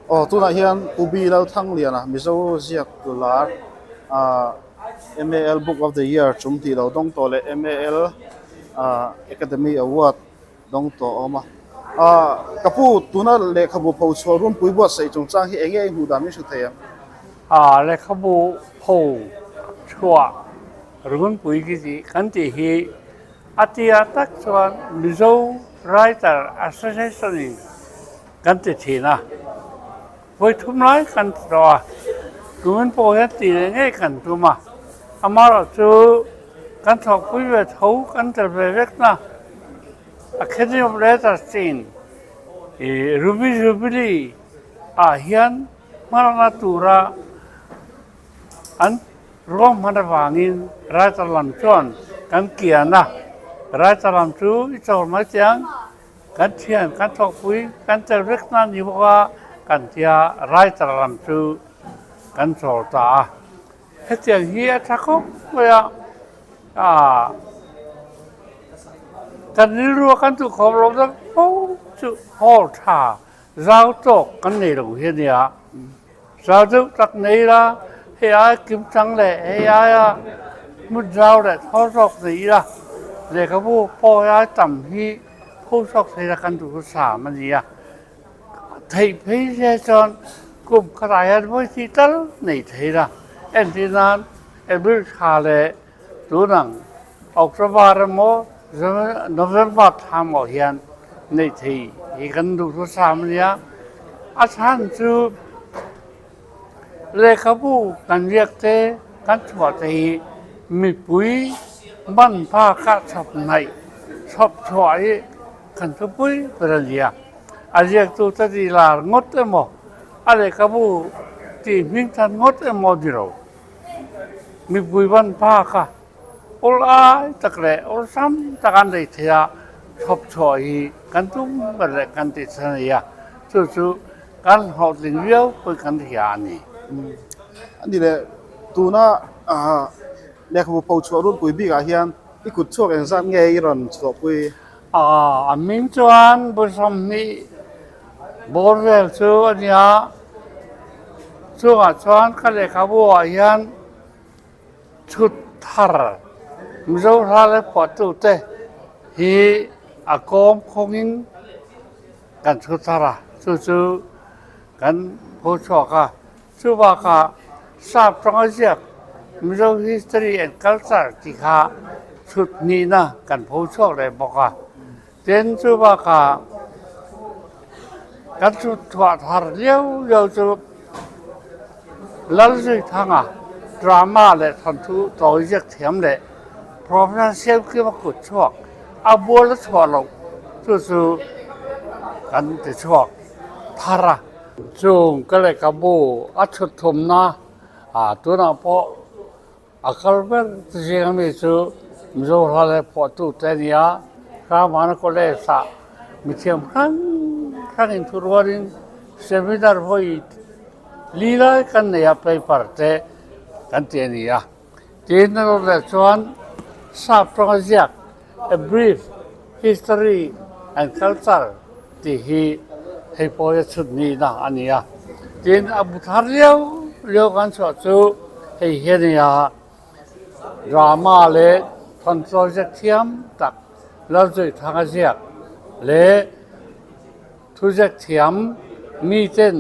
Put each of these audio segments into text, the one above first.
Aw tunah hian Pu B Lalthangliana Mizo ziak lar ah M_A_L book of the year chung tih lo dawng tawh leh M_A_L ah academy award dawng tawh a awm a. Ah ka pu tuna lehkhabu pho chhuah runpui buatsaih chungchang hi eng nge i hmuh dan min hrilh thei ang? Ah lehkhabu pho chhuah runpui ki tih kan tih hi a tia tak chuan Mizo Writer Association in kan ti thin a, vawi thum lai kan ti tawh a, tumin pawh hian tih leh ngei kan tum a, amaherawhchu kan thawkpui ve tho kan tel ve vek na Academy of Letters chin ih Ruby Jubilee ah hian hmalakna tura an ruahman avangin writer lam chuan kan kian a, writer lam chu i chawl mai chiang. Kan thian, kan thawkpui, kan tel vek na ni bawk a, kan tia writer lam chu kan chawl ta a. Hetiang hi a tha khawp mai a, aah kan rilru a kan duh khawp lo tak fo chu hall tha zau tawk kan nei lo hi a nia. Zau deuh tak nei la, hei aia kim chang leh hei aia hmun zau leh thaw zawk nei ila, lehkhabu pawh hei aia tam hi pho zawk thei la kan duh chu sam a ni a. Theih phei se chuan kum khatah hian vawi tih tal nei thei la, entir nan April thla leh tun ang October emaw November thla maw hian neih thei hi kan duh thu sam a nia. A chhan chu lehkhabu kan riak te kan chhuah te hi mipui man phak ah chhawp hnaih chhawp chhuah hi kan thupui ber a nia. A ziaktu te tih lar ngawt emaw a lehkhabu tih hming than ngawt emaw ni lo. Mipui ban phak a. Awl ai tak leh awlsam tak an nei thei a, chhawp chhuah hi kan tum ber leh kan tih chhan a ni a, chu chu kan hlawhtling viau pawhin kan hria a ni. A ni leh, tuna lehkhabu pho chhuah runpui bikah hian i kut chhuak engzat nge i rawn chhuahpui? A hming chuan Bu 20 bawr vel chu a ni a, chungah chuan ka lehkhabu ah hian Chhut thar Mizo hla leh phuahtute hi a kawm khawngin kan chhut thar a, chu chu kan pho chhuak a. Chu bakah sap tawng a ziak Mizo History and Culture tih kha chhut hnihna kan pho chhuak leh bawk a. Tin, chu bakah kan chhut thuah thar liau liau chu Lalzuithanga drama leh thawnthu tawi ziak thiam leh Professor Siamkima kut chhuak a bual a chhuah loh chu chu kan ti chhuak thar a. Chung ka lehkhabu a chhut thumna ah tunah pawh A kal ber te zing ami chu Mizo hla leh phuahtu te a ni a, Ramana College ah mithiam hrang hrang inthu rualin seminar vawi li lai kan nei a, paper te kan ti a ni a. Tin a rawt leh chuan sap tawnga ziak A Brief History and Culture tih hi hei pawh hi a chhut nihna a ni a. Tin, a bu thar liau liau kan chhuah chu hei hi a ni a, drama leh thawntlawi ziak thiam tak Lalzuithanga ziak leh thuziak thiam miten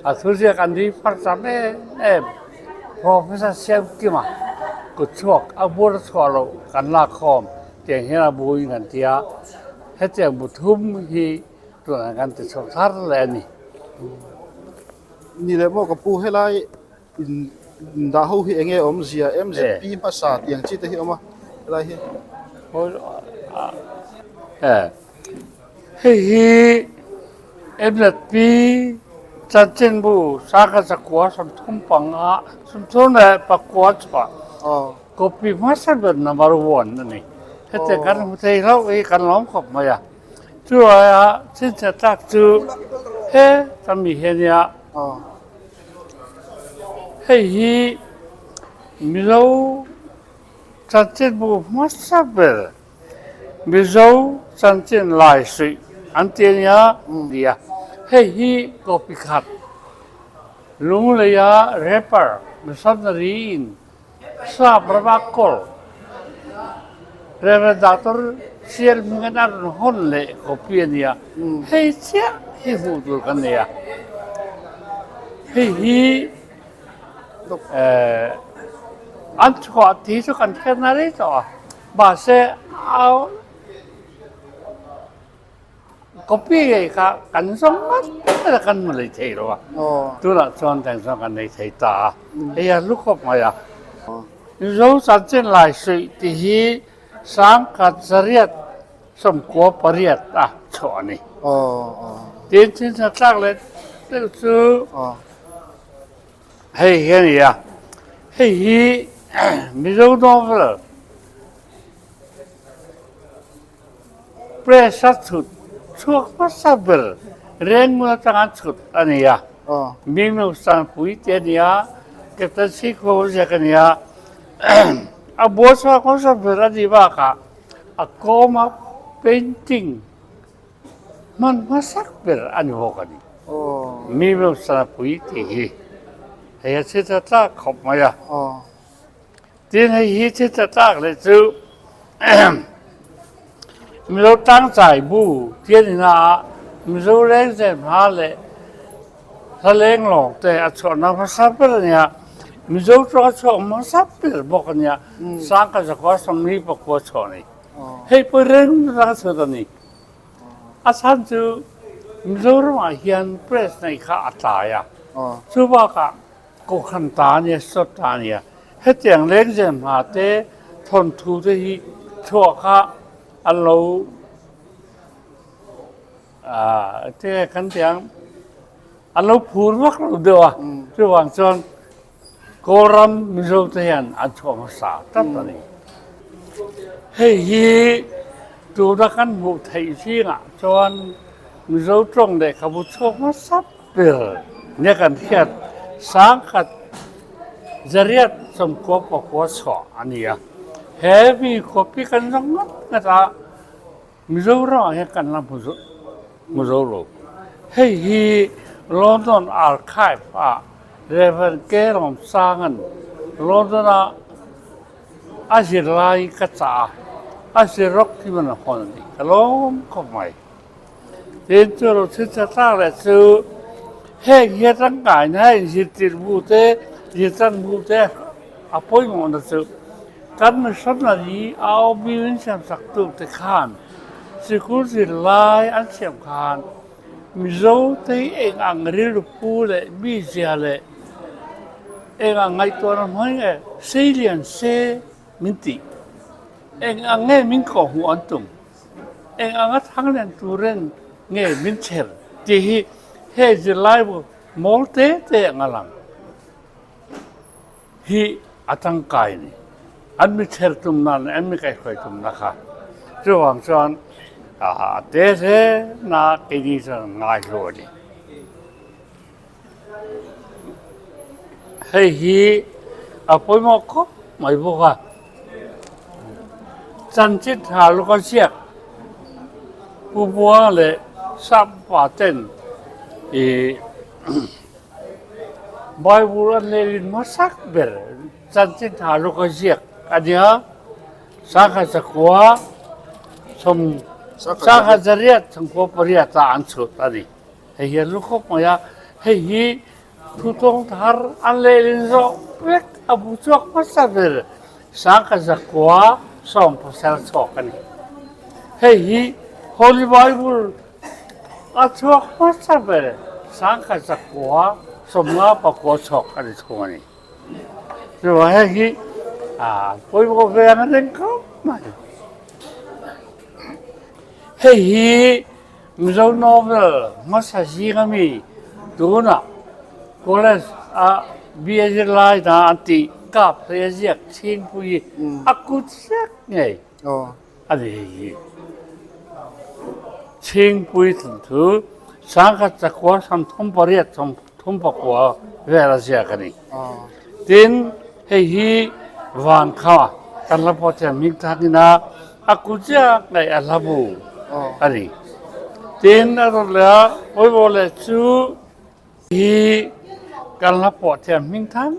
A thuziak an ri far cham em em. Professor Siamkima kut chhuak a bur chhuah loh kan lak khawm tiang hian a buin kan ti a, hetiang bu thum hi tunah kan ti chhuak thar leh a ni. Ni leh maw ka pu helai in dah ho hi enge awmzia MZP hmasa tiang chi te hi a awm a helai hi. Hei hi MZP chanchinbu sangha zakua 35 34 chhuah copy hmasa ber number one a ni. Hetiang kan hmu thei hlauh hi kan lawm khawp mai a. Chu aia chhinchhiah tlak chu he ta mi hi a nia. Hei hi Mizo chanchinbu hmasa ber Mizo chanchin lai suih an ti a nia tia. Hei hi copy khat Lungleia rapper missionary in Sap rama kawl Rev. Doctor Sial hmingin a rawn hawn leh copy a nia. Hei chiah hi hmuh tur kan nei a. Hei hi an chhuah tih chu kan hriat na rei tawh a, mahse a Copy ngei kha kan zawng ngat ngat a kan hmu lei thei lo a, tunah chuan teng chuan kan nei thei ta a, hei a hlu khawp mai a. Mizo chanchin lai suih tih hi sangkhat zariat sawmkua pariat a chhuah a ni. Tin, thil tlak leh deuh chu hei hi a ni a, hei hi Mizo novel Press a chhut chhuak hmasa ber Rengmul atanga chhut a ni a, Mimeu Sanpui te a ni a, Captain Sikho ziak a ni a, a bual chhuak hmasa ber a nih bakah a kawma painting hman hmasak ber a ni bawk a ni. Mimeu Sanpui tih hi hei a chhe ta tlak khawp mai a. Tin hei hi thil tlak leh chu Mizo tlangchai bu ti a ni na a, Mizo lengzem hla leh hla lenglawng te a chhuahna hmasa ber a nia, Mizo tawng a chhuak hmasa ber bawk a nia, Sangkha zakua sawmli pakua chhuah a ni. Hei pawh reng reng a chhuat a ni. A chhan chu Mizoramah hian press neih kha a tlai a, chubakah Kohhran ta a nia, sawt ta a nia. Hetiang lengzem hna te, thawnthu te hi chhuah kha an lo tinge kan ti ang, an lo phur vak lo deuh a. Chuvang chuan Kawlram Mizo te hian an chhuah hmasa tlat a ni. Hei hi tuna kan hmuh theih zingah chuan Mizo tawng lehkhabu chhuak hmasa Ber nia kan hriat sangkhat zariat sawmkua pakua chhuah a ni a, he mi khuapi kan zawng ngat ngat a, Mizoram ah hian kan la hmu zo lo. Hei hi London Archive ah Rev. K. Lawmsanga'n London a a zirlai ka chah a, a zir rawk hi man a hawn a ni. Ka lawm khawp mai. Tin chu lo thil tha tlak leh chu heng hi a tangkaina a inzirtir bu te, zirtan bu te a pawimawhna chu kan missionary a awm in siamsak tu te khan sikul zirlai an siam khan Mizo te hi eng ang rilru pu leh mizia leh eng ang ngaihtuahna hmai nge seilian se min tih eng ang nge min kawhhmuh an tum. Eng anga thang lian turin nge min chher tih hi he zirlaibu mawl te te anga lang hi a tangkai a ni. An mi chher tum nan leh an mi kaihhruai tumna kha chuvang chuan a te hle na keini chuan an ngai hlu a ni. Hei hi a pawimawh khawp mai bawk a, chanchin tha lawk a ziak Pu Buang leh Sap pa ten ih Bible an lehlin hmasak ber chanchin tha lawk a ziak a nia, Sangha zakua sawm Sangha zariat sawmkua pariat ah an chhut a ni. Hei hi a lu khawp mai a, hei hi thutawng thar an lehlin zawh vek a bu chhuak hmasa ber sangkhat zakua sawm pasal chhuak a ni. Hei hi Holy Bible a chhuak hmasa ber sangkhat zakua sawmnga pakua chhuak a ni thung a ni. Chuvang hei hi a pawimawh ve ang reng khawp mai. Hei hi Mizo novel hmasa zing ami tunah college a BA zirlai hna an tih kap hlei a ziak Chhingpui a kut zek ngei a ni hei hi. Chhingpui thawnthu sangkhat chakua 38 34 vel a ziak a ni. Tin hei hi van kha kan la pawh thiam hming thakin a a kut ziak ngei a hla bu a ni. Tin, a rawn leh a, pawimawh leh chu hi kan hla pawh thiam hming tham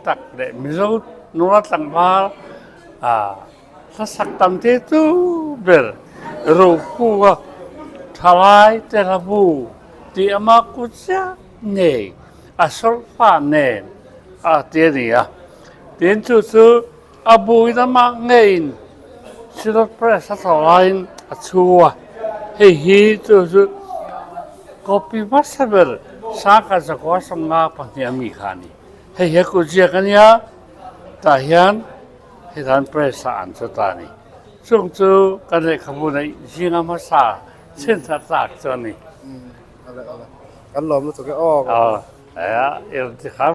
tak leh Mizo nula tlangval hla sak tam te tu ber Rokunga Thalai te hla bu tih ama kut chiah ngei a sawrhfa nen a ti a ni a. Tin, chu chu A buin amah ngeiin Synod Press a thawh laiin a chhu a, hei hi chu chu copy hmasa ber Sangkha Zakua Sawmnga pahnih a mi kha a ni. Hei hi a kutziak a nia, tah hian hetan Press ah an chu ta a ni. Chung chu kan lehkhabu neih zinga hmasa chhinchhiah tlak chu a ni. Kan lawm lutuk e aw. Aw, i rawn ti khar.